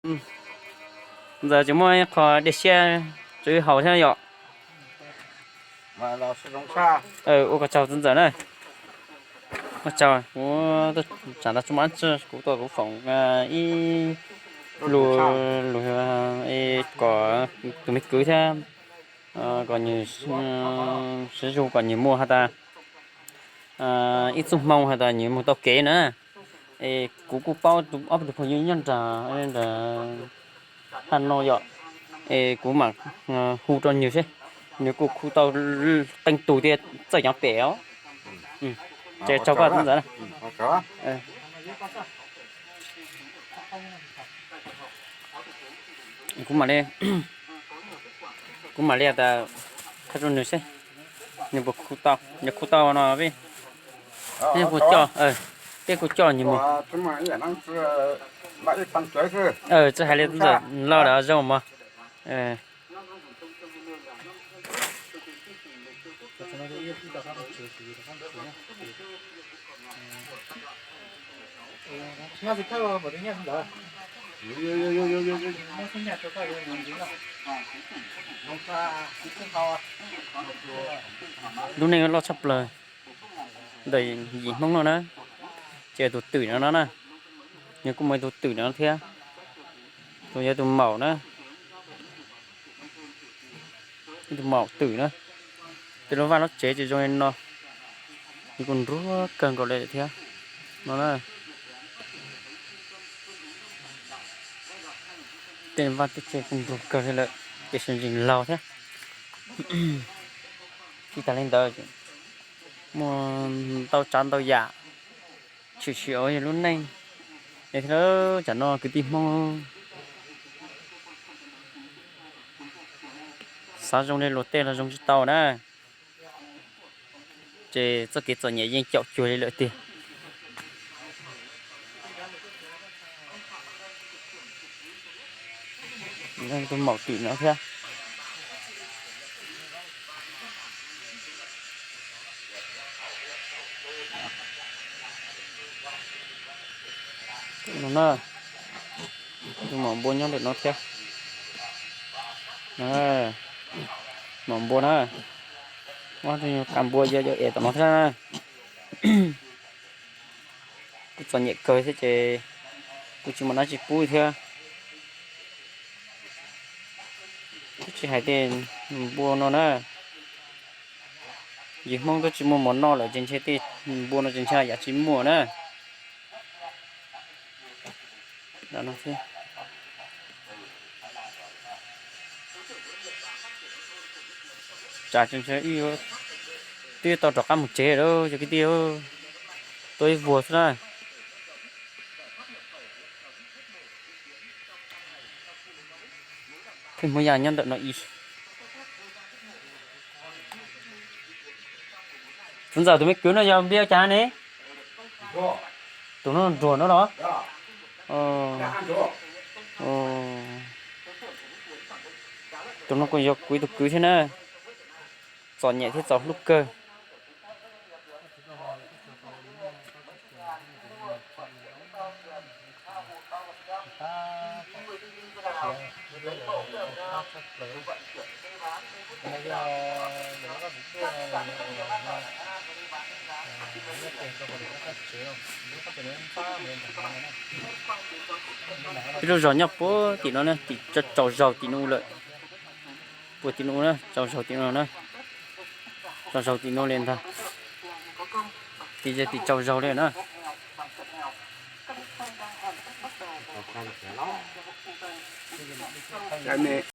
Ntxawm tseem muaj qho dej siab rau wb haus thiab yom. Ua koj tsaug ntxawm na. Ua tsaug, kuv tsam ntau tsis muaj dab tsi, kuv tuaj kuv foom ib lus, lus kom tus me kwv thiab kom nws sib zug kom nws muaj has tas ib txoj hmoo has tas nws mus tau kev na. Es kuv kuj paub ob tug phooj ywg nyob nram nram haj no yom, es kuv mam hu rau nws seb, nws kuj khu tau qee tus thiab txawj nyob pem os. Ces tsaug koj ntxawm na. Kuv mam li, kuv mam li tas qhia rau nws seb nws puas khu tau, nws khu tau no peb, peb kuj coj, peb kuj coj nws mus. Tsis hais li ntxawm los lawm zoo mog. Lub neej loj tshaj plaws ntawm yim Hmoob no na, ces tus twm no no na, nws kuj muaj ib tug twm no thiab, tus yog tus maum na, ib tug maum twm na. Tej lub vaj lub tsev ces zoo li no, nws kuj nruag kawg nkaus li thiab no na. Tej vaj tej tsev kuj nruag kawg li lawm, tiam sis ntseeg laug thiab. Tsis tas li ntawd, muaj ntau tsav ntau yam tshwm sim hauv yus lub neej. Es thiab tsam no kwv tij Hmoob xav zoo li luag tej los zoo tsis tau na, ces txoj kev txom nyem yeej caum cuag li lawm tiag. Tus maum twm no thiab. No na, tus maum npua nyob ntawm no thiab. Maum npua na, muab tus ka npua yog yog es tom no thiab na. Kuj txom nyem kawg thiab ces kuj tsis muaj dab tsi pub thiab. Twb tsis hais tej npua no na, yus Hmoob twb tsis muaj mov noj lawm ces ntshe tej npua no ces ntshe yam tsis muaj na. Tsam twb tau rov qab mus tsev lawm cov kwv tij, tuaj ib vuag xwb na. Pheej muaj yam nyob ntawm no ib. Txiv ntxawm tus me kwv no yog npe ua cas ne? Tus no Nruag no los? Tus no kuj yog kuv ib tug kwv thiab na. Txom nyem thiab txaus hlub kawg. Ib lub zos nyob puag tim no na, tim tsaus zaus tim no lawm. Puag tim no na, tsaus zaus tim no na. Tsaus zaus tim no li ntag. Tim, tim tsaus zaus li na.